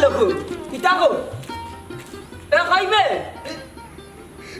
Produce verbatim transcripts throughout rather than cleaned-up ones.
লোক, ইতা কো? এ, কইবে?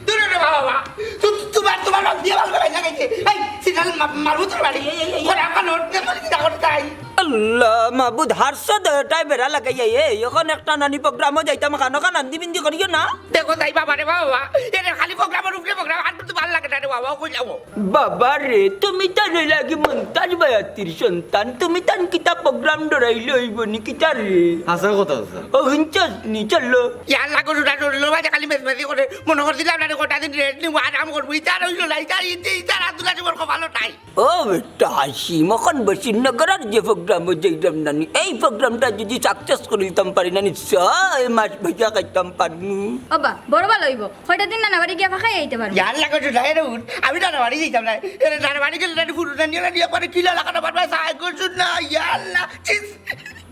দূরে রে বাবা, বাবা। তু-, তু-, তুমার, তুমার বাপ দিয়া ভালা লাগাইছে। এই, সিনাল মা-, মারবো তোর বাড়ি। এই, এই, এই, এই। ওরা আমার নোট দিয়ে বলি, কিতা করতে তাই? আল্লাহ, মাবুদ, হারসো দয়টায় বেড়া লাগাইয়া, এই, অখন একটা নানি প্রোগ্রামো যাইতাম, খানো খান আন্দি বিন্দি করিও না। দেখো তাই বাবা রে বাবা, এরে খালি প্রোগ্রামর উপরে প্রোগ্রাম, আর তো ভালা লাগে না রে বাবা, কই যাবো? বাবা রে, তুমি তান অইলা কি মন্তাজ বয়াতির সন্তান, তুমি তান কিতা প্রোগ্রাম ডরাইলে অইবো নি কিতা রে? হাছা কথা আছে। ও, হুনছস নি, চলো। ইয়ার লাগো সুদা শরীরর মাঝে খালি মেজমেজি করে, মনো করছিলাম না রে, কটা দিন রেস্ট নিমু, আরাম করমু, ইতা রইলো না, ইতা, ইতা, ইতা রাতুলা জীবন কপালো নাই। ও বেটা হাসিম, অখন বসির নগরর যে প্রোগ্রামো যাইরাম নানি, এই প্রোগ্রামটা যদি সাকসেস করিলতাম পারি নানি, ছয় মাস বইয়া খাইতাম পারমু। ওবা, বড় ভালা অইবো। কয়টা দিন নানা বাড়ি গিয়া ফাঁকাই আইতে পারমু। ইয়ার লাগো সুদা, এরে উঠ, আমি নানা বাড়ি যাইতাম না। এরে নানা বাড়ি গেলে নানি ফুরু নানি ওরা নিয়ে পরে কিলা লাগানো পারবা, সাহায্য করছুন না, ইয়াল্লা, চিস।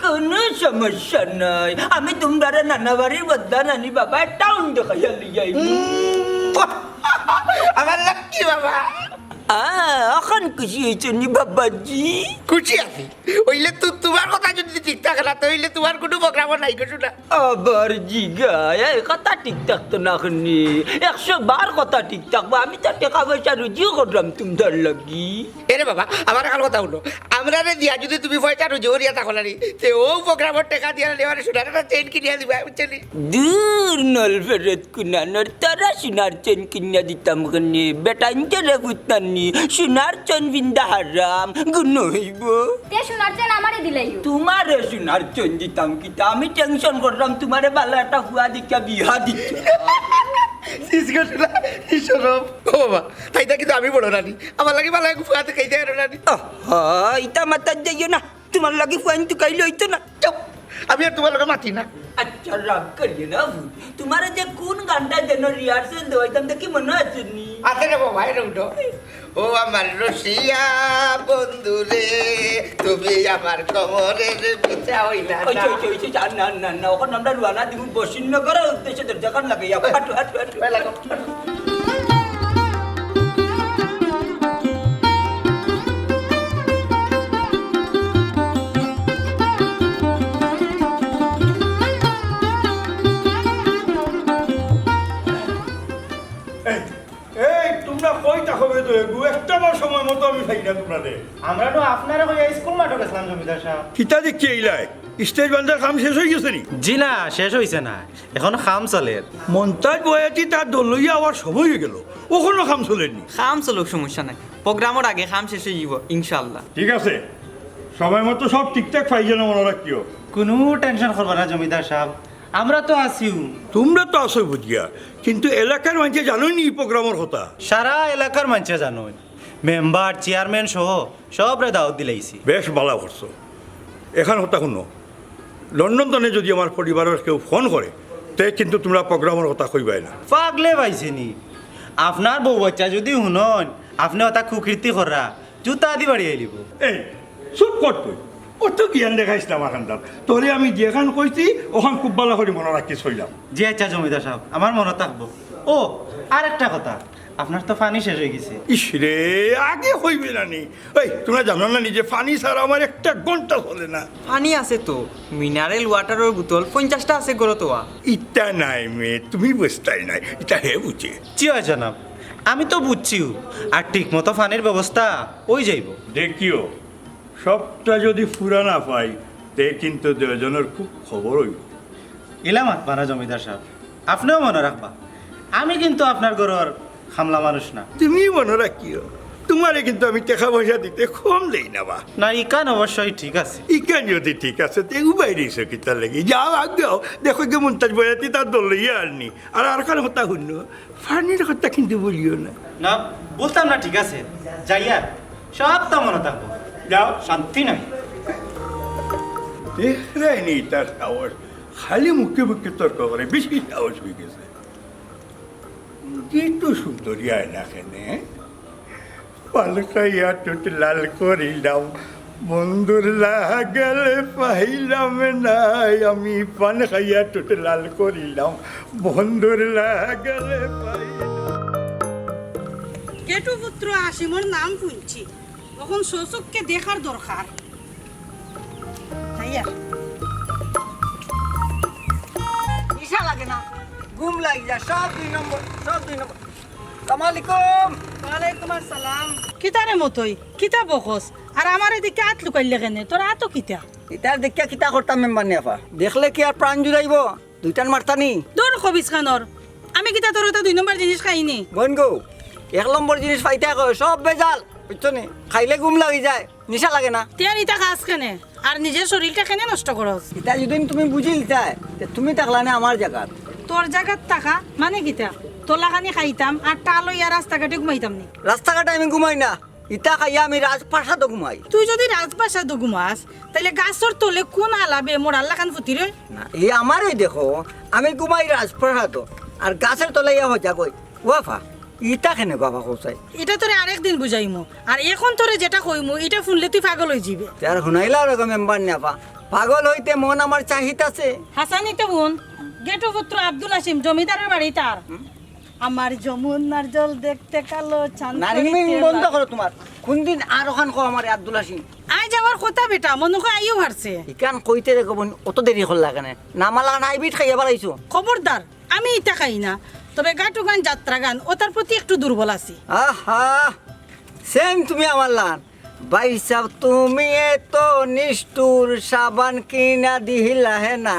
কোনো সমস্যা নাই, আমি তুমরারে নানা বাড়ির বদলা নানি বাবা টাউন দেখাইয়া লইয়া আইমু। উম, আমার লাকি বাবা। আ, অখন খুশি অইছো নি বাবাজি? খুশি আছি। অইলে তো তুমার কথা যদি ঠিক থাকে না, তো অইলে তুমার কোনো প্রোগ্রামও নাই গো সুদা। আবার জিগা, এই কথা ঠিক থাকতো না নি। একশো বার কথা ঠিক থাকবো। আমি তো টেকা পয়সা রুজিও করলাম তুমরার লাগি। এরে বাবা, আমার অখন কথা হুনো। আমরারে দিয়া যদি তুমি পয়সা রুজি করিয়া থাকো না নি, তে অউ প্রোগ্রামর টেকা দিয়া নি, মানে সুদারে একটা চেইন কিনিয়া দিবা, বুঝছো নি? দূর নল ফেরত কুনানোর, তোরা সোনার চেইন কিনিয়া দিতাম কেনে? বেটাইন্তরে ফুতানি, সোনার চেইন পিন্দা হারাম, গুনা অইবো। তে সোনার চেইন আমারে দিলাইও। তুমারে সোনার চেইন দিতাম কিতা? আমি টেনশন করলাম তুমারে ভালা একটা ফুয়া দেখিয়া বিয়া দিতে। সিস গো সুদা, ই শরম। ও বাবা, তাই দেখি তো আমি বড় নানি। আমার লাগি ভালা এক ফুয়া দেখাই দেয় নানি। আহা, ইতা মাতাত যাইও না। তুমার লাগি ফুয়াইন তুকাইলে অইতো না। চুপ, আমি আর তুমার লগে মাতি না। আচ্ছা, রাগ করিও না, ফুত। তুমারে যে কোন গানটা যেন রিহার্সাল দেওয়াইতাম, দেখি মনো আছে নি? আছে রে বাবা, এরে উঠো। ও আমার রসিয়া বন্ধু রে, তুমি আমার কোমরের বিচা হইলা ওই না। যে, ওই যে, ওই যে, যা, না, না, না, অখন আমরা রওয়ানা দিমু বসির নগরর উদ্দেশ্যে, দরজাখান লাগাইয়া। হাঁটো, হাঁটো, হাঁটো। ওই লাগো। এই, এই, তুমরা কই থাকো বে তো? এগু একটা বার সময় মতো আমি পাই না তুমরারে। আমরা তো আপনারে কইয়া স্কুল মাঠো গেছিলাম, জমিদার সাব। কিতা দেখি এইলাই? স্টেজ বান্ধার কাম শেষ অই গেছে নি? জি না, শেষ অইছে না, অখনো কাম চলের। মন্তাজ বয়াতি তার দল লইয়া আওয়ার সময় অই গেল, অখনো কাম চলের নি? কাম চলুক, সমস্যা নাই, প্রোগ্রামর আগে কাম শেষ অই যিবো ইনশাআল্লাহ। ঠিক আছে, সময় মতো সব ঠিকঠাক পাই যেন মনো রাখিও। কুনু টেনশন করবা না জমিদার সাব, আমরা তো আছিউ। তুমরা তো আছো বুঝিয়া, কিন্তু এলাকার মানষে জানইন নি ই প্রোগ্রামর কথা? সারা এলাকার মানষে জানইন, মেম্বার, চেয়ারম্যান সহ সবরে দাওয়াত দিলাইছি। বেশ ভালা করছো। অখন কথা হুনো, লন্ডন তনে যদি আমার পরিবারর কেউ ফোন করে, তে কিন্তু তুমরা প্রোগ্রামর কথা কইবায় না। পাগলে পাইছে নি? আপনার বউ বাচ্চা যদি হুনইন, আপনে অতা কুকীর্তি কররা, জুতা দি বাড়ি আইলিবো। এই, চুপ কর তুই। অত জ্ঞান দেখাইস না আমার কান্দাত। তোরে আমি যেখান কইছি, অখান খুব ভালা করি মনো রাখিস কইলাম। জি আচ্ছা জমিদার সাব, আমার মনো থাকবো। ও, আর একটা কথা, আপনার তো পানি শেষ অই গেছে। ইস রে, আগে কইবে না নি? এই, তুমরা জানো না নি যে পানি ছাড়া আমার একটা ঘন্টা চলে না? পানি আছে তো, মিনারেল ওয়াটারর বোতল পঞ্চাশটা আছে ঘরো তো। ইতা নাই মে, তুমি বুঝতায় নায়, ইতা হে বুঝে। জি অয় জনাব, আমি তো বুঝছিউ, আর ঠিক মতো পানির ব্যবস্থা অই যাইবো। দেখিও, সবটা যদি পুরা না পাই, তে কিন্তু দুইজনর খুব খবর অইবো। ইলা মাতবা না জমিদার সাব, আপনেও মনো রাখবা, আমি কিন্তু আপনার ঘরর কামলা মানুষ না। তুমি মনো রাখিও, তুমারে কিন্তু আমি টেকা পয়সা দিতে কম দেই না বা। না, ইখান অবশ্যই ঠিক আছে। ইখান যদি ঠিক আছে, তে উবাই রইছো কিতার লাগি? যাও, আগাও, দেখো গি মন্তাজ বয়াতি তার দল লইয়া আরনি। আর, আর কার কথা হুনো, পানির কথা কিন্তু বলিও না। না, বলতাম না, ঠিক আছে। যাইয়ার, সবতা মনো থাকবো। যাও। শান্তি নাই। দেখরায় নি তার সাহস, খালি মুখে মুখে তর্ক করে, বেশি সাহস অই গেছে। গেটু সুন্দরী আয় না কেনে? পান খাইয়া ঠোঁট লাল করিলাম, বন্ধুর লাগালে পাইলাম না। আমি পান খাইয়া ঠোঁট লাল করিলাম, বন্ধুর লাগালে পাইলাম। গেটু পুত্র আসিমর নাম হুনছি, অখন স্বচক্ষে দেখার দরকার। আইয়া। ঘুম লাগি যায়, সব দুই নম্বর, সব দুই নম্বর। সালাম আলাইকুম। ওয়ালাইকুম আসসালাম। কিতা রে মতই, কিতা বকস? আর আমারে দেখিয়া আত লুকাইলে কেনে? তোর আতো কিতা? ইতার দেখিয়া কিতা করতাম মেম্বারনি আফা? দেখলে কি আর প্রাণ জুড়াইবো? দুইটান মারতানি? দূর খবিস খানোর। আমি কিতা তোর অতা দুই নম্বর জিনিস খাইনি? বইন গো, এক নম্বর জিনিস পাইতে কয়, সব ভেজাল, বুঝছো নি? খাইলে ঘুম লাগি যায়, নিশা লাগে না। তে আর ইতা খাস কেনে? আর নিজর শরীরটা কেনে নষ্ট করস? ইতা যুদি তুমি বুঝিলিতায়, তে তুমি থাকলানে আমার জাগাত। তোর জাগাত থাকা মানে কিতা? তোলাখানি খাইতাম আর টা লইয়া রাস্তাঘাটে ঘুমাইতাম নি? রাস্তাঘাটে আমি ঘুমাই না, ইতা খাইয়া আমি রাজপ্রাসাদো ঘুমাই। তুই যুদি রাজপ্রাসাদো ঘুমাস, তাইলে গাছর তলে কুন আলাবে মরার লাখান ফুতি রয়? না, ই আমারই দেখো, আমি ঘুমাই রাজপ্রাসাদো, আর গাছর তলে ইয়া হজা কই। ও আফা, ইতা কেনে বাবা কও চাই? ইতা তোরে আরেক দিন বুঝাইমু, আর এখন তোরে যেটা কইমু, ইটা হুনলে তুই পাগল অইযিবে। তে আর হুনাইলাও রে গো মেম্বারনি আফা, পাগল অইতে মন আমার চাহিতাছে। হাসানি তো হুন, গেটু পুত্র আব্দুল হাসিম জমিদারর বাড়ি তার। হুম? আমার যমুনার জল দেখতে কালো, চাঁদ নানি, পড়িতে বন্ধ লাল। করো তুমার। কুনদিন আর অখান কও আমারে আব্দুল হাসিম? আইজ আবার কথা বেটা, মনো কয় আইও পারছে। ইখান কইতে রে গো বইন, অত দেরি করলা কেনে? নামালা নাই বিট খাইয়া বাড়াইছো। খবরদার, আমি ইতা খাই না। তবে গাটুগান যাত্রাগান, অতার প্রতি একটু দুর্বল আছি। আহা, সেম তুমি আমার লান। ভাই সাব তুমি এত নিষ্ঠুর, সাবান কিনা দিলা হে না,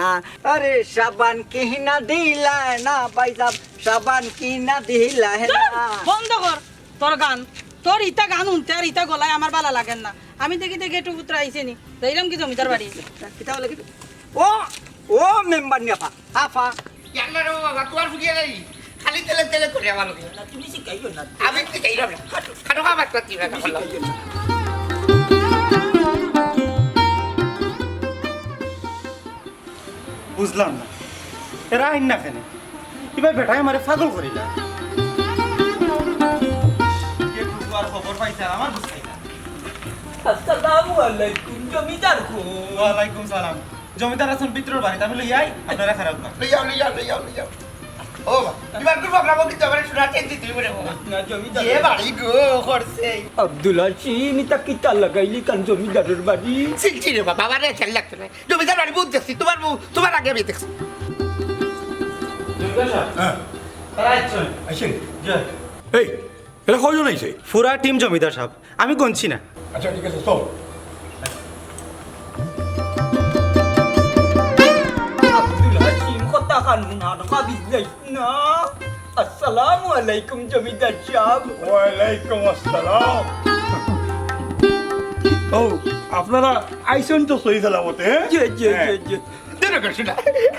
আরে সাবান কিনা দিলা হে না, ভাই সাব সাবান কিনা দিলা হে না। ধুর, বন্ধ কর তোর গান। তোর ইতা গান হুনতে আর ইতা গলায় আমার ভালা লাগের না। আমি দেখি দেখি একটু পুত্র আইছে নি, যাইলাম কি জমিদার বাড়ি। কিতা বলে কি? ও, ও মেম্বারনি আফা, আফা। ইয়াল্লা রে বাবা, তুমার ফুরিয়ে নাই। খালি তেলে তেলে করে আমার লগে। না, তুমি শিখাইও না। আমি শিখাইলাম না। খাটো, খাটো খাবার করতে না। তুমি শিখাইও না। বুঝলাম না, এরা আইন না কেনে? ইবার বেটায় আমারে পাগল করিলা। কে বুঝবার খবর পাইছে, আমার বুঝাই না। আসসালামু আলাইকুম, জমিদার কো। ওয়ালাইকুম সালাম। জমিদার আছইন ভিতরর বাড়িত, আমি লইয়া আই, আপনারা খারাপ না। লইয়াও, লইয়াও, লইয়াও, লইয়াও। ও বা, ইবার তো প্রোগ্রামও কিন্তু আমার শোনা চেঞ্জ দিতে হইব রে বাবা। না, জমিদার। যে বাড়ি গো করছে। আব্দুল হাসিম, ইতা কিতা লাগাইলি কান জমিদারর বাড়ি? চিনছি রে বাবা, আমারে খেয়াল লাগতো না। জমিদার বাড়ি বহুত দেখছি, তুমার বউ, তুমার আগে আমি দেখছি। জমিদার সাব, হ্যাঁ। তারা আইছইন। আইছইন? জি। এই, এরা কয়জন আইছে? পুরা টিম জমিদার সাব, আমি গনছি না। আচ্ছা, ঠিক আছে, চল। আব্দুল হাসিম, কথা কানুন আর কাবিজ নাই না। আসসালামু আলাইকুম জমিদার সাব। ওয়ালাইকুম আসসালাম। ও, আপনারা আইছইন তো সহি সালামতে, হ্যাঁ? জি, জি, হ্যাঁ। জি, জি। দূর হ, শোনা।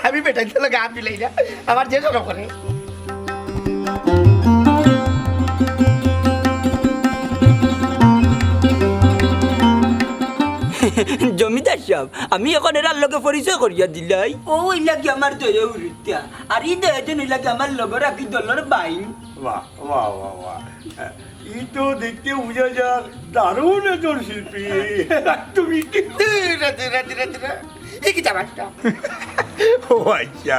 আমি বেটাইন্তর লগে আত মিলাই না। আমার যে শরম করে। জমিদার সাব, আমি এখন এরার লগে পরিচয় করিয়া দিলাই। ও অইলা গি আমার দয়া উরুত্তা। আর ই দুইজন অইলা গি আমার লগর আকি দলর বাইন। বাহ, বাহ, বাহ, বাহ। ই তো দেখতে বুঝা যার দারুণ একজন শিল্পী। তুমি কি? দূর, দূর, দূর, দূর। এ কিতা মাতটা? ও আচ্ছা,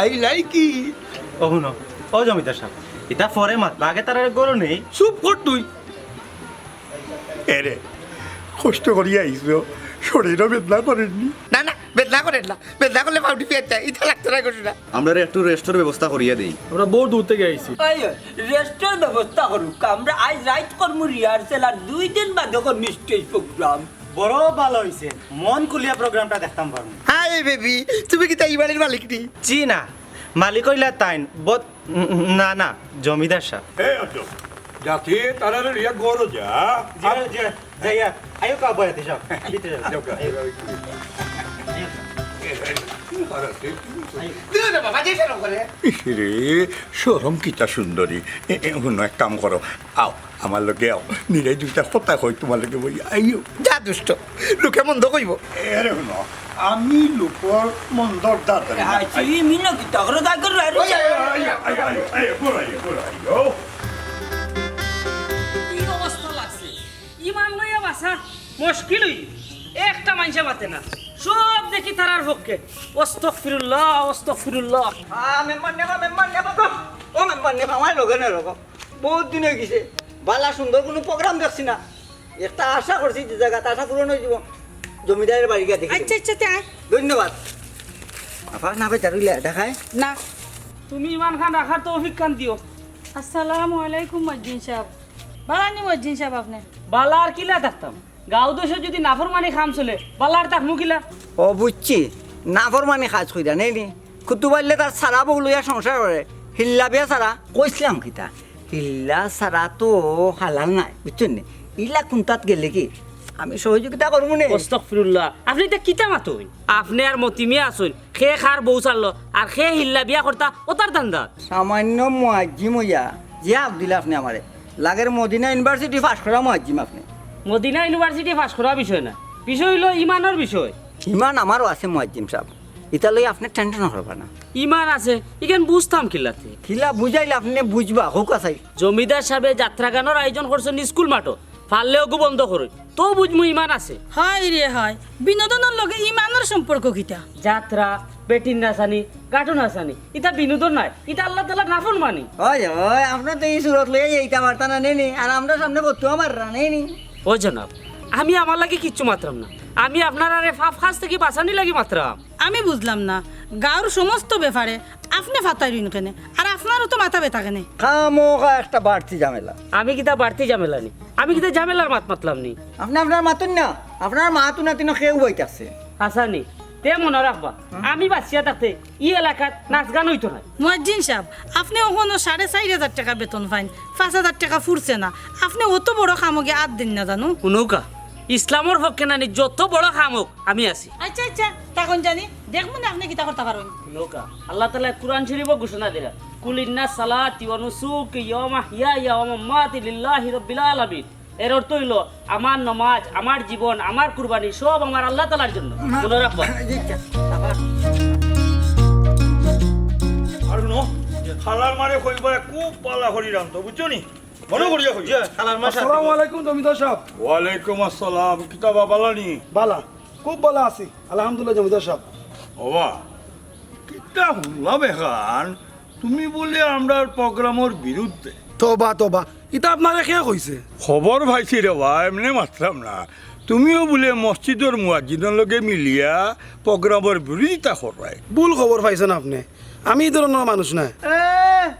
I like it। ও হুনো, ও জমিদার সাব, ইতা পরে মাতবা, আগে তারারে ঘরো নেই। চুপ কর তুই। এরে, কষ্ট করিয়া আইছো, শরীরও বেদনা করের নি? না, না, বেদনা করের না। বেদনা করলে পাও টিপিয়া যায়, ইতা লাগতো না, কষ্ট না। আমরারে একটু রেস্টর ব্যবস্থা করিয়া দেই। আমরা বউত দূর থাকি আইছি। ওই, রেস্টর ব্যবস্থা করুক, আমরা আইজ রাইত করমু রিহার্সেল, আর দুই দিন বাদে করমু স্টেজ প্রোগ্রাম। বড় ভালা অইছে, মন খুলিয়া প্রোগ্রামটা দেখতাম পারমু। হাই বেবি, তুমি কিতা ই বাড়ির মালিক নি? জি না, মালিক অইলা তাইন, বত-, উম, উম, না, না, জমিদার সাব। এ, আচ্ছা। যাতে তারারে লইয়া ঘরো যা। জি, জি, যাইয়া। আইও কা বয়াতি সাব, ভিতরে যাও। যাও, যাও, যাও। দূর হ বাবা, যে শরম করে। ইস রে, শরম কিতা সুন্দরী। এ, এ, হুনো, এক কাম করো, আও। আমার লগে আও, নিরাই দুইটা কথা কই তুমার লগে বই, আইও। যা দুষ্ট, লোকে মন্দ কইবো। এরে হুনো, আমি লোকর মন্দর দাঁত ধরি না। আই, তুই মিনো কি তগর দাগ করে আরে? ওই, ওই, ওই, ওই, ওই, ওই, বড় আইও, বড় আইও। কি অবস্থা লাগছে? ইমান লইয়া বাঁচা মুশকিল অইল। একটা মানষে মাতে না, সব দেখি তারার পক্ষে। আস্তাগফিরুল্লাহ, আস্তাগফিরুল্লাহ। আ, মেম্বার নেবা, মেম্বার নেবা গো। ও মেম্বার নেবা, আমার লগে না রকম। বউত দিন অই গেছে, ভালা সুন্দর কুনু প্রোগ্রাম দেখছি না। একটা আশা করছি যে জাগাত আশা পূরণ অই যিবো, জমিদারর বাড়ি গিয়া দেখি। আচ্ছা, আচ্ছা, তে আয়। ধন্যবাদ। আফা না ভাই, জারুইলা দেখায়? না। তুমি ইমান খান রাখার তৌফিক খান দিও। আসসালামু আলাইকুম মজ্জিন সাব। বালা নি মজ্জিন সাব আপনে? বালা আর কিলা থাকতাম, গাঁও দেশো যুদি নাফরমানি কাম চলে, বালা আর থাকমু কিলা? ও বুঝছি, নাফরমানি কাজ কইরা নেই নি? কুতুবাইল্লে তার সারা বউ লইয়া সংসার করে, হিল্লা বিয়া সারা। কইছিলাম কিতা? হিল্লা সারা তো হালাল নাই, বুঝছইন নি? ইলা কুন্তাত গেলে কি আমি সহযোগিতা করমু নে? আস্তাগফিরুল্লাহ, আপনে ইতা কিতা মাতইন? আপনে আর মতিমিয়া আছইন, কে কার বউ ছাড়লো, আর কে হিল্লা বিয়া করতা, অতার ধান্দাত। সামান্য মুয়াজ্জিম অইয়া যে আব দিলা আপনে আমারে, লাগের মদিনা ইউনিভার্সিটি পাশ করা মুয়াজ্জিম আপনে। মদিনা ইউনিভার্সিটি পাশ করা বিষয় না, বিষয় অইলো ইমানর বিষয়। ইমান আমারও আছে মুয়াজ্জিম সাব, ইতা লইয়া আপনে টেনশন করবা না। ইমান আছে, ইখান বুঝতাম কিলাতে? কিলা বুঝাইলে আপনে বুঝবা, কউক্কা চাই। জমিদার সাবে যাত্রা গানর আয়োজন করছইন স্কুল মাঠো, পারলে অগু বন্ধ করইন, তো বুঝমু ইমান আছে। হায় রে হায়, বিনোদনর লগে ইমানর সম্পর্ক কিতা? যাত্রা, বেটির নাচানি, গাটো নাচানি, ইতা বিনোদন নায়, ইতা আল্লাহ তাআলার নাফরমানি। ওই, ওই, আপনে তো ই সুরত লইয়া যাইতা পারতা না, নেই নি? আর আমরার সামনে ফতুয়া মাররা, নেই নি? ও জনাব, আমি আমার লাগি কিচ্ছু মাতরাম না, আমি আপনারারে পাপ কাজ থাকি বাঁচানির লাগি মাতরাম। আমি বুঝলাম না, গাঁওর সমস্ত ব্যাপারে আপনে ফাতাইরইন কেনে? আর আপনারও তো মাথা ব্যথা কেনে? খামোখা একটা বাড়তি ঝামেলা। আমি কিতা বাড়তি ঝামেলা নি? আমি কিতা ঝামেলার মাত মাতলাম নি? আপনে আপনার মাতইন না, আপনার মাত উনাত ইনো কেউ বইতাছে। হাছানি, তে মনো রাখবা, আমি বাঁচিয়া থাকতে ই এলাকাত নাচ গান অইতো নায়। মুয়াজ্জিন সাব, আপনে অখনো সাড়ে চাইর হাজার টেকা বেতন পাইন, পাঁচ হাজার টেকা ফুরছে না, আপনে অত বড় কামো গিয়া আত দেইন না জানু। হুনউক্কা, ইসলামর পক্ষে নানি যত বড় কাম অউক, আমি আছি। আচ্ছা, আচ্ছা, থাকইন জানি, দেখমু নে আপনে কিতা করতা পারইন। হুনউক্কা, আল্লাহ তাআলায় কুরআন শরীফো ঘোষণা দিরা, "কুল ইন্না সালাতি ওয়া নুসুকি ওয়া মাহইয়ায়া ওয়া মামাতি লিল্লাহি রাব্বিল আলামিন।" এর অর্থ অইলো, আমার নমাজ, আমার জীবন, আমার কুরবানি সব আমার আল্লাহ তাআলার জন্য। মনো রাখবা। আর হুনো, হালার মারে কইবা খুব বালা করি রান্ধতো, বুঝছো নি? মনো করিয়া কইও। জি, হালার মা সাহেব। আসসালামু আলাইকুম জমিদার সাব। ওয়ালাইকুম আসসালাম। কিতা বা, বালা নি? বালা, খুব বালা আছি, আলহামদুলিল্লাহ জমিদার সাব। ওবা, কিতা হুনলাম এখান, তুমি বুলে আমরার প্রোগ্রামর বিরুদ্ধে? তবা, তবা, ইতা আপনারে কে কইছে? খবর পাইছি রে বা, এমনে মাতরাম না। তুমিও বুলে মসজিদর মুয়াজ্জিনর লগে মিলিয়া প্রোগ্রামর বিরোধিতা কররায়। ভুল খবর পাইছইন আপনে, আমি ই ধরনর মানুষ নায়। এ,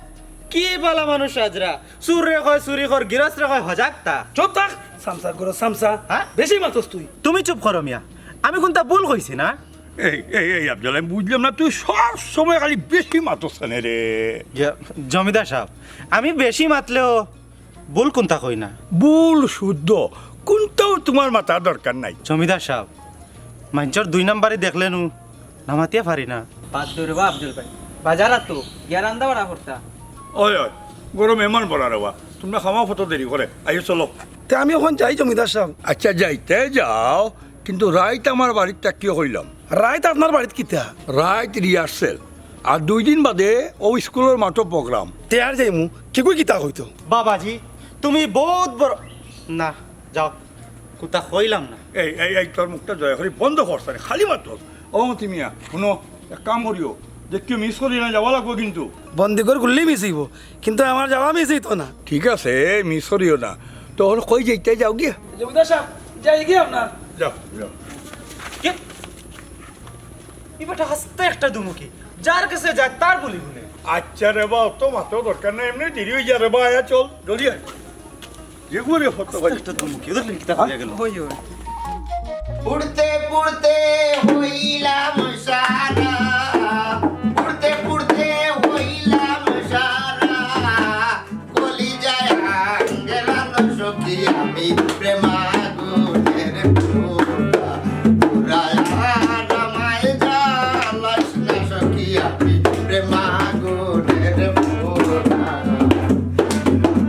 কি বালা মানুষ আজরা, চুররে কয় চুরি কর, গিরস্তরে কয় হজাগ থাক। চুপ থাক, চামচার ঘরর চামচা। হ্যাঁ? বেশি মাতস তুই। তুমি চুপ করো মিয়া, আমি কুনতা ভুল কইছি না? এই, এই, এই আফজল, আমি বুঝলাম না, তুই সব সময় খালি বেশি মাতস কেনে রে? জ-, জমিদার সাব, আমি বেশি মাতলেও ভুল কুনতা কই না। ভুল শুদ্ধ কুনতাউ তুমার মাতার দরকার নাই। জমিদার সাব, মাইনষর দুই নাম্বারি দেখলে নু না মাতিয়া পারি না। বাদ দেও রে বা আফজল ভাই, বাজার আতো, গিয়া রান্দা বাড়া করতা। ওই, ওই, ঘরো মেহমান বড়া রে বা, তুমরা খামা ফতো দেরি করে, আইও চলো। তে আমি অখন যাই জমিদার সাব। আচ্ছা, যাইতে যাও, কিন্তু রাইত আমার বাড়িত থাকিও কইলাম। রাইত আপনার বাড়িত কিতা? রাইত rehearsal, আর দুই দিন বাদে অউ স্কুলর মাঠো প্রোগ্রাম। তে আর যাইমু, কিগুয়ে কিতা কইতো? বাবাজি, তুমি বউত বড়, না, যাও, কুনতা কইলাম না। এই, এই, এই, তোর মুখটা দয়া করি বন্ধ কর, খালি মাতস। ও মতি মিয়া, হুনো, এক কাম করিও, দেখিও miss করিও না, যাওয়া লাগবো কিন্তু। বন্দিঘর খুললেই miss অইবো, কিন্তু আমার যাওয়া miss অইতো না। ঠিক আছে, miss করিও না। তো অখন কই যাইতায়, যাও গিয়া। জমিদার সাব, যাই গিয়া আপনার। যাও, যাও। কে? ই বেটা আস্তা একটা দুমুখী, যার গেছে যায় তার বুলি হুনে। আচ্ছা রে বা, অত মাতর দরকার নাই, এমনে দেরি অই যায় রে বা, আয় চল, জলদি আয়। যে করে হতো ভাই। একটা দুমুখী, দেখলেন কিতা কইয়া গেল? ওই, ওই। পড়তে পড়তে হইলাম সারা, পড়তে পড়তে হইলাম সারা, কলিজায় আঙ্গেরানো সখী আমি প্রেমাগুনের পুরা, পুরা আর আমায় জ্বালাস না সখী আমি প্রেমাগুনের পুরা।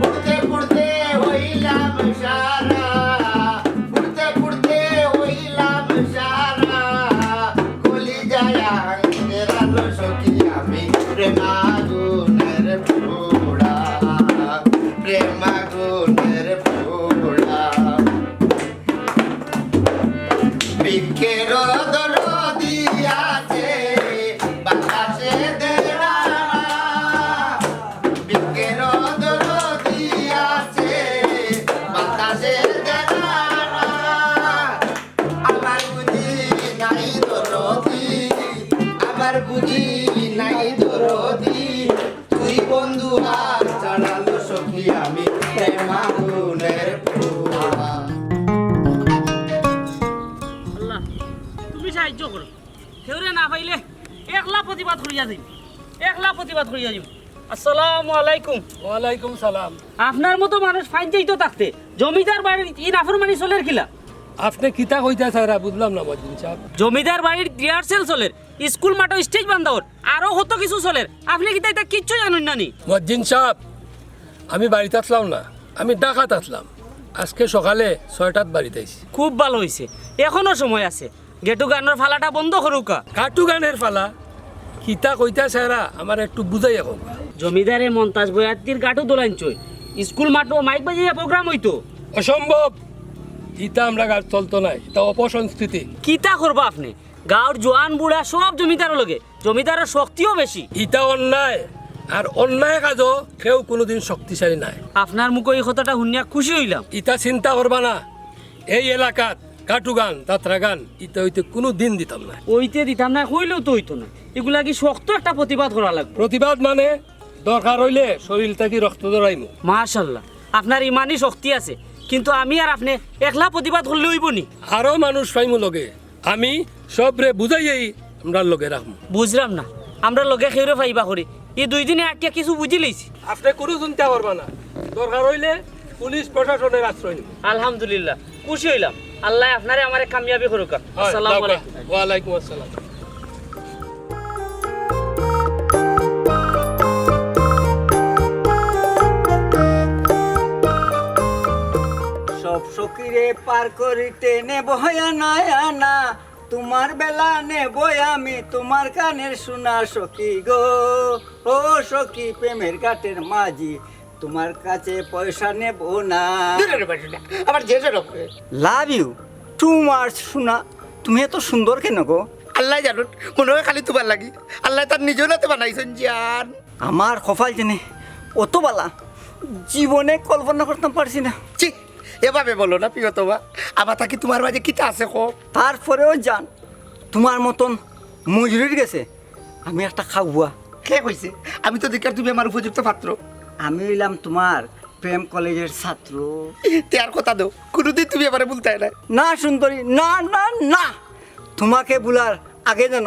পড়তে পড়তে হইলাম সারা, পড়তে পড়তে হইলাম সারা, কলিজায় আঙ্গেরানো সখী আমি প্রেমাগুনের পুরা, প্রেমাগুনের পুরা। বৃক্ষের দরদি আছে, বাতাসে দেয় না। বৃক্ষের দরদি আছে, বাতাসে দেয় না। আমার বুঝি নাই দরদি, আমার বুঝি নাই দরদি। কেউরে না পাইলে একলা প্রতিবাদ করিয়া যাইমু, একলা প্রতিবাদ করিয়া যাইমু। আসসালামু আলাইকুম। ওয়ালাইকুম সালাম। আপনার মতো মানুষ পাইন যাইতো থাকতে জমিদার বাড়ির ই নাফরমানি চলের কিলা? আপনে কিতা কইতা চাইরা বুঝলাম না মজ্জিন সাব। জমিদার বাড়ির রিহার্সেল চলের, স্কুল মাঠো স্টেজ বান্ধা অর, আরো কত কিছু চলের। আপনে কিতা ইতা কিচ্ছু জানইন না নি? মজ্জিন সাব, আমি বাড়িত আছলাম না, আমি ঢাকাত আছলাম। আজকে সকালে ছয়টাত বাড়িত আইছি। খুব ভালা অইছে, এখনো সময় আছে। গেটু গানর ফালাটা বন্ধ করউক্কা। গাটু গানর ফালা? কিতা কইতা চাইরা আমারে একটু বুঝাইয়া কউক্কা। জমিদারে মন্তাজ বয়াতির গাটু দোলাইন চই, স্কুল মাঠো মাইক বাজাইয়া প্রোগ্রাম অইতো। অসম্ভব, ইতা আমরার গাঁওত চলতো নায়, ইতা অপসংস্কৃতি। কিতা করবা আপনে? গাঁওর জোয়ান বুড়া সব জমিদারর লগে, জমিদারর শক্তিও বেশি। ইতা অন্যায়, আর অন্যায় কাজো কেউ কুনুদিন শক্তিশালী নায়। আপনার মুখো ই কথাটা হুনিয়া খুশি অইলাম। ইতা চিন্তা করবা না, এই এলাকাত গাটু গান, যাত্রা গান, ইতা অইতে কুনুদিন দিতাম নায়। অইতে দিতাম নায় কইলেও তো অইতো নায়, ইগুলা কি শক্ত একটা প্রতিবাদ করা লাগবো। প্রতিবাদ মানে দরকার অইলে শরীল থাকি রক্ত ঝরাইমু। মাশাআল্লাহ, আপনার ইমানি শক্তি আছে, কিন্তু আমি আর আপনে একলা প্রতিবাদ করলে অইবো নি? আরো মানুষ পাইমু লগে, আমি সবরে বুঝাইয়াউ আমরার লগে রাখমু। বুঝরাম না, আমরার লগে কেউরে পাইবা করি? ই দুই দিনে আটিয়া কিছু বুঝি লইছি। আপনে কুনু চিন্তা করবা না, দরকার অইলে পুলিশ প্রশাসনর আশ্রয় নিমু। আলহামদুলিল্লাহ, খুশি অইলাম। আল্লায় আপনারে আমারে কামিয়াবি করুক্কা। হয়, আসসালামু আলাইকুম। ওয়ালাইকুম আসসালাম। সব সখীরে পার করিতে নেব আনা আনা, তোমার বেলা নেব আমি তোমার কানের সোনা সখী গো। ও সখী, প্রেমের ঘাটের মাঝি, তোমার কাছে পয়সা নেব না। দূরে রে বাসুদা, আমার যে সরব। Love you too much সোনা। তুমি এত সুন্দর কেন গো? আল্লায় জানইন, মনে অয় খালি তুমার লাগি। আল্লায় তার নিজর আতে বানাইছইন জান। আমার কপাল যেনে অত বালা, জীবনে কল্পনা করতাম পারছি না। ছি, এভাবে বলো না প্রিয়তমা, আমার থাকি তুমার মাঝে কিতা আছে কও? তারপরেও জান, তুমার মতন মজুরির গেছে আমি একটা খাওয়া। কে কইছে? আমি তো দেখার তুমি আমার উপযুক্ত পাত্র। আমি অইলাম তুমার প্রেম কলেজের ছাত্র। তে আর কথা দেও, কুনুদিন তুমি আমারে ভুলতায় না। না সুন্দরী, না, না, না। তোমাকে ভুলার আগে যেন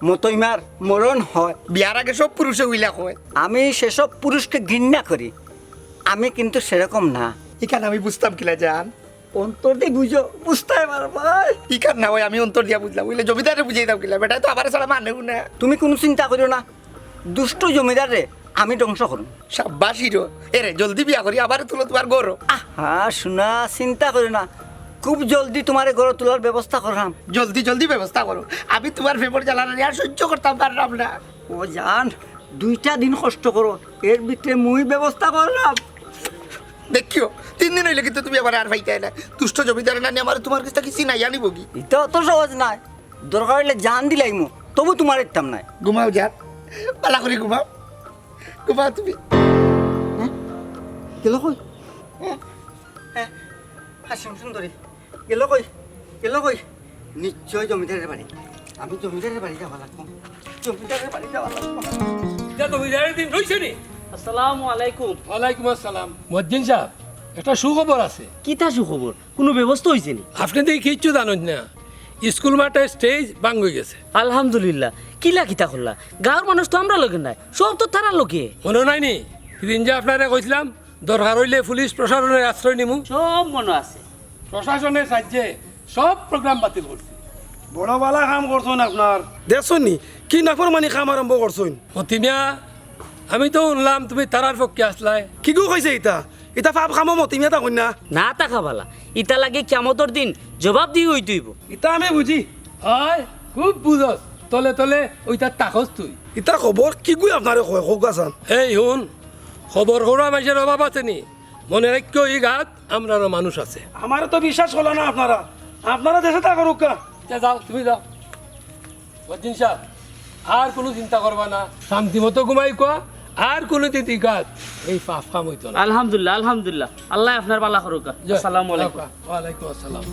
মতইমার মরণ হয়। বিয়ার আগে সব পুরুষে অইলা কয়। আমি সেসব পুরুষকে ঘৃণা করি। আমি কিন্তু সেরকম না। ইখান আমি বুঝতাম কিলা জান? অন্তর দি বুঝো, বুঝতায় পারবায়। ইখান না অয়, আমি অন্তর দিয়া বুঝলাম। অইলে জমিদাররে বুঝাইতাম কিলা? বেটায় তো আমারে ছাড়া মানেউ না। তুমি কুনু চিন্তা করিও না, দুষ্ট জমিদাররে আমি ধ্বংস করমু। সাব্বাস হিরো। এরে, জলদি বিয়া করি, আমারে তুলো তুমার ঘরো। আহা, সোনা, চিন্তা করিও না, খুব জলদি তুমারে ঘরো তুলার ব্যবস্থা কররাম। জলদি, জলদি ব্যবস্থা করো। আমি তুমার প্রেমর জ্বালানি আর সহ্য করতাম পাররাম না। ও জান, দুইটা দিন কষ্ট করো, এর ভিতরে মুই ব্যবস্থা কররাম। দেখিও, তিন দিন অইলে কিন্তু তুমি আমারে আর পাইতায় না। দুষ্ট জমিদারে নানি আমারে তুমার গেছ থাকি ছিনাইয়া নিবোগি। ইতা অত সহজ নায়, দরকার অইলে জান দিলাইমু, তবু তুমারে দিতাম নায়। ঘুমাও জান, বালা করি ঘুমাও, ঘুমাও তুমি। হ্যাঁ? গেল কই? হ্যাঁ? হ্যাঁ? হাসিম সুন্দরী। গেল কই? গেল কই? নিশ্চয় জমিদারের বাড়ি। আমি জমিদারের বাড়ি যাওয়া লাগবো। জমিদারের বাড়ি যাওয়া লাগবো। ইটা জমিদারের দিন রইছে নি? আসসালামু আলাইকুম। ওয়ালাইকুম আসসালাম। মজ্জিন সাব, একটা সুখবর আছে। কিতা সুখবর? কুনু ব্যবস্থা অইছে নি? আপনে তো কিচ্ছু জানইন না। স্কুল মাঠে স্টেজ ভাঙ্গি গেছে। আলহামদুলিল্লাহ। কিলা কিতা করলা? গাঁওর মানুষ তো আমরার লগে নায়, সব তো তারার লগে। মনো নাই নি? হিদিন যে আপনারে কইছিলাম, দরকার অইলে পুলিশ প্রশাসনর আশ্রয় নিমু। সব মনো আছে। প্রশাসনর সাহায্যে সব প্রোগ্রাম বাতিল করছি। বড় বালা কাম করছইন আপনার। দেখছইন নি, কি নাফরমানি কাম আরম্ভ করছইন? মতি মিয়া, আমি তো হুনলাম তুমি তারার পক্ষে আছলায়। কিগু কইছে ইতা? ইতা পাপ কামো মতি মিয়া থাকইন না। না থাকা বালা, ইতার লাগি কিয়ামতর দিন জবাবদিহি অইতে অইবো। ইতা আমি বুঝি। অয়, খুব বুঝস। তলে তলে অইতা থাকস তুই। ইতা খবর কিগুয়ে আপনারে কয়, কউক্কা চাইন। এই হুন, খবর কওরা মানষর অভাব আছে নি? মনো রাখিও, ই গাঁওত আমরারও মানুষ আছে। আমারে তো বিশ্বাস করলা না আপনারা। আপনারা দেশে থাকউক্কা। তে যাও, তুমি যাও। মজ্জিন সাব, আর কুনু চিন্তা করবা না, শান্তি মতো ঘুমাইউক্কা, আর কুনুদিন ই গাঁওত এই পাপ কাম অইতো না। আলহামদুলিল্লাহ, আলহামদুলিল্লাহ, আল্লায় আপনার বালা করউক্কা। যাও, আসসালামু আলাইকুম। যাও, ওয়ালাইকুম আসসালাম।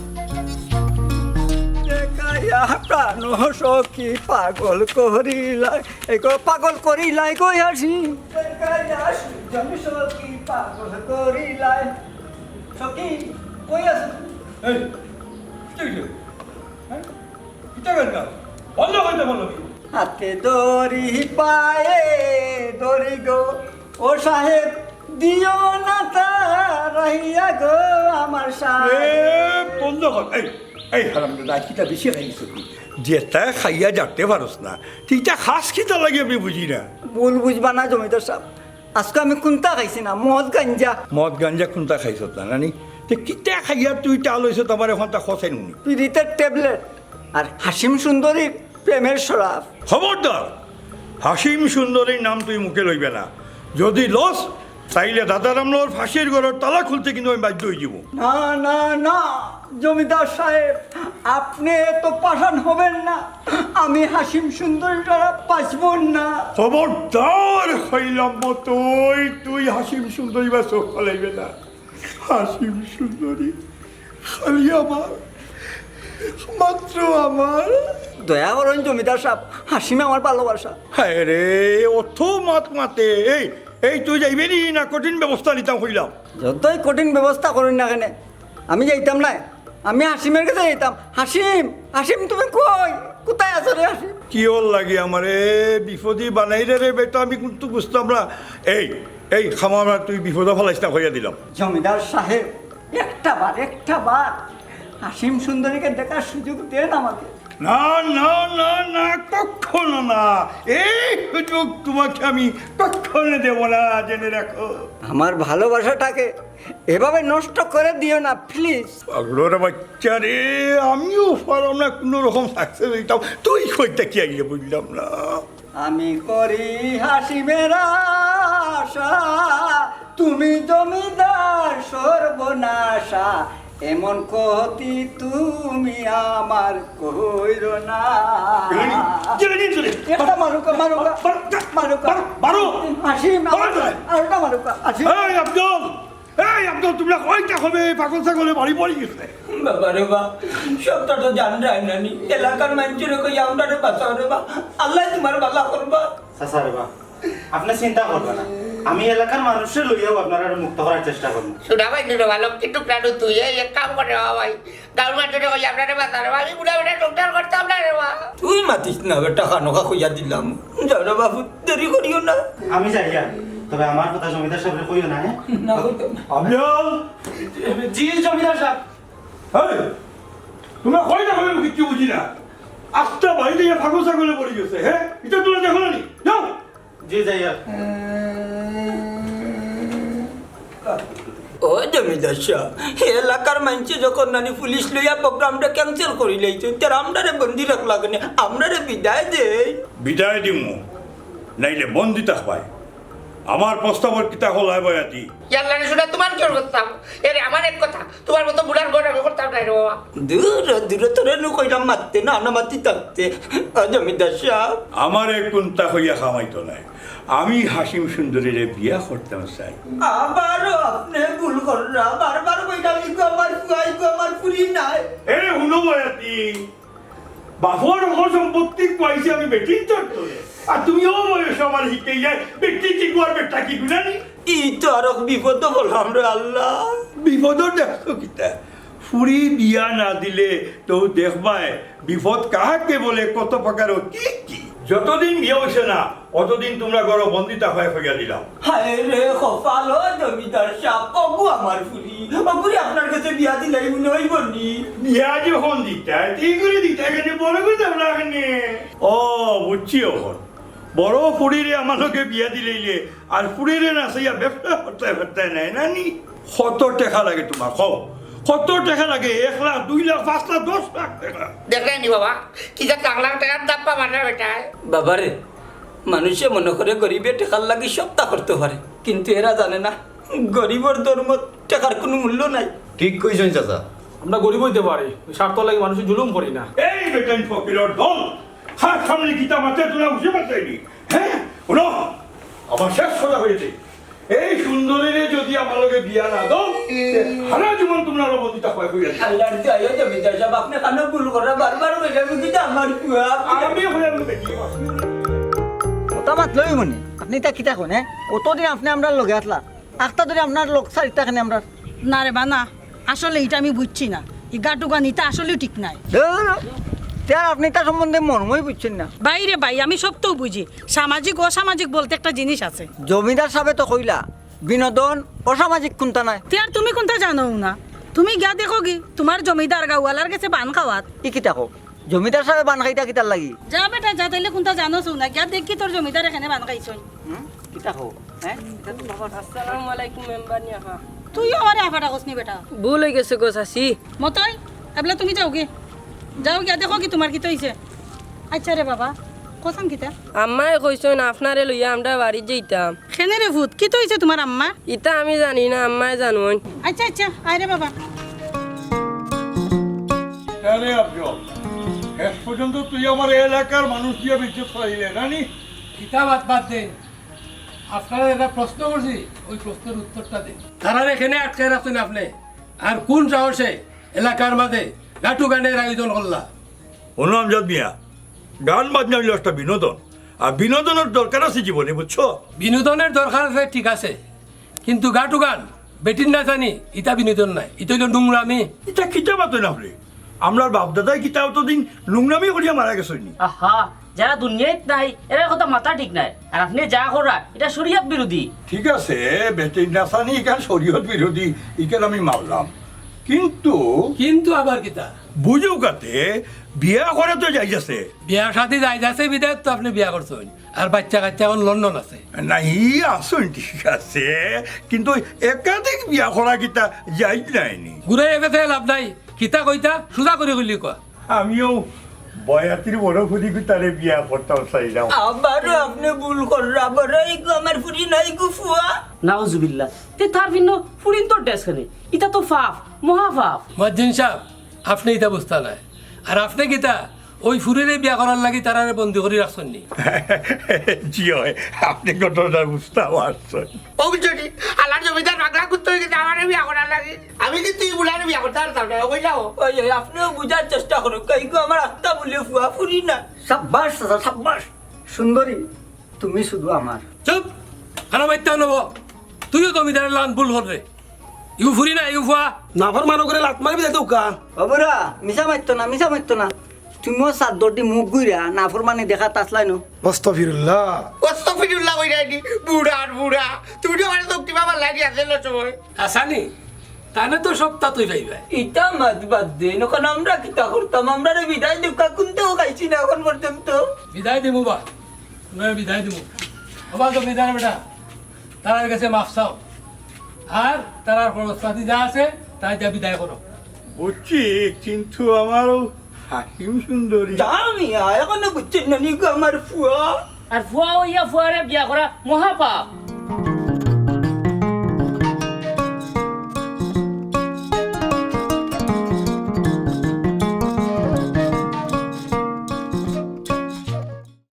দেখাইয়া প্রাণ সখী পাগল করিলাই, এগো পাগল করিলাই গো হাসি। দেখাইয়া সুজন সখী পাগল করিলাই। সখী, কই আছো? এই, কিতা অইলো? হ্যাঁ? কিতা করলা? বন্ধ করি হাতে দড়ি পায়ে দড়ি গো, ও সাহেব, দিও না তাড়াইয়া গো আমার সাহেব। এ, বন্ধ কর। এই, এই হারামজাদা, আইজ কিতা বেশি খাইছস তুই? যেটা খাইয়া জারতে পারস না, তুই ইটা খাস কিতার লাগি আমি বুঝি না। ভুল বুঝবা না জমিদার সাব, আইজকু আমি কুন্তা খাইছি না, মদ গাঞ্জা। মদ গাঞ্জা কুন্তা খাইছত না, নানি? তে কিতা খাইয়া তুই ইটা লইছত, আমারে অখন তা খসাই নুনি। পিরিতের ট্যাবলেট আর হাসিম সুন্দরীর প্রেমের শরাব। খবরদার! হাসিম সুন্দরীর নাম তুই মুখে লইবে না। যদি লস, তাইলে দাদা রামলালর ফাঁসির ঘরর তালা খুলতে কিন্তু আমি বাধ্য অইযিমু। না, না, না, জমিদার সাহেব, আপনি এত পাষাণ হবেন না। আমি হাসিম সুন্দরী ছাড়া বাঁচব না। খবরদার কইলাম মতই, তুই হাসিম সুন্দরী বা চোখ ফালাইবে না। হাসিম সুন্দরী খালি আমার, মাত্র আমার। দয়া করইন জমিদার সাব, হাসিম আমার ভালোবাসা। হায় রে, অত মাত মাতে। এই, এই তুই যাইবে নি না কঠিন ব্যবস্থা নিতাম কইলাম? যতই কঠিন ব্যবস্থা করইন না কেনে, আমি যাইতাম নায়। আমি হাসিমের গেছে যাইতাম। হাসিম, হাসিম, তুমি কই? কোথায় আছো রে হাসিম? কিওর লাগি আমারে বিপদি বানাইরে রে বেটা, আমি কিন্তু বুঝতাম না। এই, এই, খামারা তুই বিপদো ফালাইস না, কইয়া দিলাম। জমিদার সাহেব, একটা বার, একটা বার হাসিম সুন্দরীকে দেখার সুযোগ দেন আমাকে। না, না, না, না, কখনো না। এই সুযোগ তোমাকে আমি কখনো দেব না, জেনে রাখো। আমার ভালোবাসাটাকে এভাবে নষ্ট করে দিও না, প্লিজ। পাগলর বাচ্চা রে, আমিও পারলাম না কোনো রকম সাকসেস হইতাম, তুই কইতে কি আইলে বুঝলাম না। আমি করি হাসিমের আশা, তুমি জমিদার সর্বনাশা, এমন ক্ষতি তুমি আমার কইরো না। জেলে নিয়ে, জেলে নিয়ে চলে। একটা মারুকা, মারুকা, মারো, মারুকা। মারো, মারো। হাসিম, বারো চলে। আরেকটা মারুকা, হাসিম। এই আব্দুল, এই আব্দুল, তোমরা কইতা হবে, পাগল ছাগলে বাড়ি পড়ি গেছে। বাবা রে বা, সবটা তো জানরায় নানি। এলাকার মানুষরে কই আমরারে বাঁচাও রে বা। আল্লাহ তোমার ভালা করবা। চাচা রে বা, আপনি চিন্তা করবেন না, আমি এলাকার মানুষরে লইয়াও আপনারা মুক্ত করার চেষ্টা করব। সুনা ভাই রে বা, লক্ষ্মী টুকরা নু তুই, এই এক কাম কর রে বা ভাই, গাঁওর মানুষরে কই আমরারে বাঁচাও রে বা, আমি বুড়া বেটা ডক্টর করতাম না রে বা। তুই মাতিস না বেটা, খানোখা কইয়া দিলাম। যাও রে বাবু, দেরি করিও না। আমি যাইয়ার, তবে আমার কথা জমিদার সাহেবরে কইও না, হ্যাঁ? না, কইতাম না। আমিও। জি, জমিদার সাহেব। এই, তোমরা কইতা কইবে কিচ্ছু বুঝি না। আস্তা বাড়িত ইয়া পাগল ছাগলে পড়ি গেছে, হ্যাঁ? ইটা তোমরা দেখো না নি? যাও। জি, যাইয়ার। ও জমিদার সাহেব, এলাকার মানষে যখন নানি পুলিশ লইয়া প্রোগ্রামটা ক্যান্সেল করি লাইছইন, তারা আমরারে বন্দি রাখলা কেনে? আমরারে বিদায় দেই। বিদায় দিমু, নাইলে বন্দি থাকবায়। আমার প্রস্তাবর কিতা হলায় বয়াতি? ইয়াল্লা রে, শোনা, তোমার কি করতাম? এরে, আমার এক কথা, তোমার মতো বুড়ার ঘর আমি করতাম না রে বাবা। দূর, দূর, তোরে নু কইলাম মাততে, না, না মাতি থাকতে। ও জমিদার সাহেব। আমারে কুন্তা কইয়া কামাইতো নায়। আমি হাসিম সুন্দরীরে বিয়া করতাম চাই। আবারও আপনি ভুল কররা। বারবার কইলাম, ইগু আমার ফুয়া, ইগু আমার ফুরি নায়। এরে, হুনো বয়াতি, বাপর হকল সম্পত্তি খুয়াইছি আমি বেটির চত্বরে। আর তুমি অউ বয়সো আমারে হিকাইলায় বেটি কি কুয়ার বেটা কি গুনানি? ই তো আরো বিপদো পড়লাম রে আল্লাহ। বিপদো দেখছো কিতা? ফুরি বিয়া না দিলে তো দেখবায় বিপদ কাহাকে বলে, কত প্রকার ও কি কি। যতদিন বিয়া অইছে না, অতদিন তোমরা ঘরো বন্দিতা হয়ে হইয়া দিলাম। হায় রে কপাল, ও জমিদার সাব, ওগু আমার ফুরি, ওগুরে আপনার গেছে বিয়া দিলাই মনে অইবো নি? বিয়া যখন দিতায়, তে ইগুরে দিতায় কেনে, বড় করে দাও না কেনে? ও, বুঝছি অখন। বড় ফুরিরে আমার লগে বিয়া দিলাইলে, আর ফুরিরে না চাইয়া ব্যবসা করতে করতে নেয় না নি? কত টেকা লাগে তোমার, কও? কত টেকা লাগে? এক লাখ, দুই লাখ, পাঁচ লাখ, দশ লাখ টেকা। দেখরায় নি বাবা, কি যে লাখ লাখ টেকার দাপ্পা মাররা বেটায়। বাবারে, মানুষে মনে করে গরিবে টেকার লাগি সবতা করতে পারে, কিন্তু এরা জানে না গরিবর ধর্মত টেকার কুনু মূল্য নাই। ঠিক কইছইন চাচা। আমরা গরিব অইতে পারি, স্বার্থর লাগি মানুষে জুলুম করি না। এই বেটাইন ফকিরর দল, কার সামনে কিতা মাতে তোরা বুঝি পারতায় নি? হ্যাঁ, হুনো, আমার শেষ কথা কইছি। এই সুন্দরীরে যদি আমার লগে বিয়া না দেও, তে হারা জীবন তোমরা অবন্দিতা হয়ে হইয়া যাবে। আল্লাহর দয়া, জমিদার সাব, আপনি কেনে ভুল কররা? বারবার কইলাম, কিন্তু আমার ফুয়া। আমি হইলাম বেটি। কথা মাত লই মনে, আপনি ইতা কিতা কইন, হ্যাঁ? কতদিন আপনি আমরার লগে আছলা, আখতা ধরি আপনার লগ ছাড়িতা কেনে আমরার? না রে বা, না, আসলে ইটা আমি বুঝছি না। ই গাটুগান ইতা আসলেউ ঠিক নায়। ধুর, তে আর আপনে ইতা সম্বন্ধে মর্মই বুঝছইন না। ভাইরে ভাই, আমি সবতাউ বুঝি। সামাজিক অসামাজিক বলতে একটা জিনিস আছে। জমিদার সাবে তো কইলা, বিনোদন অসামাজিক কুনতা নায়। তে আর তুমি কুনতা জানো না? তুমি গিয়া দেখোগি, তুমার জমিদার গাউআলার গেছে বান খাওয়াত। ই কিতা কও? জমিদার সাবে বান খাইতা কিতার লাগি? যা বেটা যা, তাইলে কুনতা জানোস না, গিয়া দেখগি তোর জমিদারে কেনে বান খাইছইন। হুম? কিতা কও? হ্যাঁ? ইটা তো বাবা। আসসালামু আলাইকুম মেম্বার নি আফা। তুইও আমারে আফা ডাকস নি বেটা। ভুল অইগেছে গো চাচি। মতই, এবলা তুমি যাওগি। যাও গিয়া দেখোগি তুমার কিতা অইছে। আইচ্ছা রে বাবা, কছাম কিতা? আম্মায় কইছইন আপনারে লইয়া আমরা বাড়িত যাইতাম। কেনে রে ফুত, কিতা অইছে তুমার আম্মার? ইতা আমি জানি না, আম্মায় জানইন। আইচ্ছা, আইচ্ছা, আয় রে বাবা। আরে আফজল, শেষ পর্যন্ত তুই আমার এলাকার মানুষ দিয়া বেইজ্জত করাইলে, না নি? কিতা বাদ বাদ দেইন। আপনারে একটা প্রশ্ন করছি, ওই প্রশ্নের উত্তরটা দেইন। তারারে কেনে আটকাই রাখছইন আপনে? আর কুন সাহসে এলাকার মাঝে গাটু গানের আয়োজন করলা? হুনো আমজাদ মিয়া, গান বাজনা অইলো একটা বিনোদন, আর বিনোদনের দরকার আছে জীবনে, বুঝছো? বিনোদনের দরকার আছে, ঠিক আছে, কিন্তু গাটু গান, বেটির নাচানি, ইতা বিনোদন নায়, ইতা অইলো নোংরামি। ইতা কিতা মাতইন আপনে? আমরার বাপ দাদায় কিতা অতদিন নোংরামি করিয়া মারা গেছইন নি? আহা, যারা দুনিয়াত নাই, এরার কথা মাতা ঠিক নায়। আর আপনে যা কররা, ইটা শরিয়ত বিরোধী। ঠিক আছে, বেটির নাচানি ইখান শরিয়ত বিরোধী, ইখান আমি মানলাম, কিন্তু কিন্তু আবার কিতা? বুঝউক্কা তে, বিয়া করা তো জায়েজ আছে। বিয়া শাদি জায়েজ আছে বিধায় তো আপনে বিয়া করছইন। আর বাইচ্চা কাইচ্চা অখন লন্ডন আছে। না, ই আছইন ঠিক আছে, কিন্তু একাধিক বিয়া করা কিতা জায়েজ নায় নি? ঘুরাইয়া পেচাইয়া লাভ নাই, কিতা কইতা সুজা করি কইলে কওয়া। আমিও বয়াতির বড় ফুরি কিতারে বিয়া করতাম চাইলাম। আবারও আপনে ভুল কররা, আবারও ইগু আমার ফুরি নায়, ইগু ফুয়া। নাউজুবিল্লাহ। তে তার ভিন্ন ফুরিন্তর ড্রেস কেনে? ইতা তো পাপ, মহা পাপ। মুয়াজ্জিন সাব, আপনে ইতা বুঝতা নায়। আর আপনে কিতা ওই ফুরিরে বিয়া করার লাগি তারারে বন্দি করি রাখছইন নি? জি অয়, আপনে ঘটনাটা বুঝতা পারছইন। ও বুঝছনি, আল্লার জমিদার পাগলা কুত্তা অইগেছে, আমারে বিয়া করার লাগি। আমি কিন্তু ই বুলারে বিয়া করতাম পারতাম নায়, কইলাম। ওই, ওই, আপনেও বুঝার চেষ্টা করউক্কা, ইগু আমার আস্তা বুলে ফুয়া, ফুরি নায়। সাব্বাস চাচা, সাব্বাস। সুন্দরী, তুমি শুধু আমার। চুপ! খানা মাইত্তা নব। তুইও জমিদারের লান ভুল কররে। ইউ ফুরি না, ইউ ফুয়া। নাফরমান অকলরে লাত মারি বিদায় দেউক্কা। ও বুড়া, মিছা মাতিও না, মিছা মাতিও না। তুমিও চাদ্দরদি মুখ ঘুরাইয়া নাফরমানি দেখাত আছলায় নু। আস্তাগফিরুল্লাহ। আস্তাগফিরুল্লাহ কইরায়নি, বুড়ার বুড়া। তুমি তো আমারে চোখ টিপা মারলায়নি আছলায় সময়। আছানি? তানে তো সবতা তুই পাইবায়। ইতা মাত বাদ দেইন, অখন আমরা কিতা করতাম? আমরারে বিদায় দেউক্কা, কুন্তাও খাইছি না অখন পর্যন্ত। বিদায় দিমু বা, তুমারে বিদায় দিমু। ও বা, জমিদার বেটা, তারার গেছে মাফ চাও, আর তারার খরচপাতি যা আছে, তাই দিয়া বিদায় করো। বুঝছি, কিন্তু আমার অউ হাকিম সুন্দরী। যা মিয়া, অখনো বুঝছইন না নি গো আমার ফুয়া? আর ফুয়া অইয়া ফুয়ারে বিয়া করা মহাপাপ।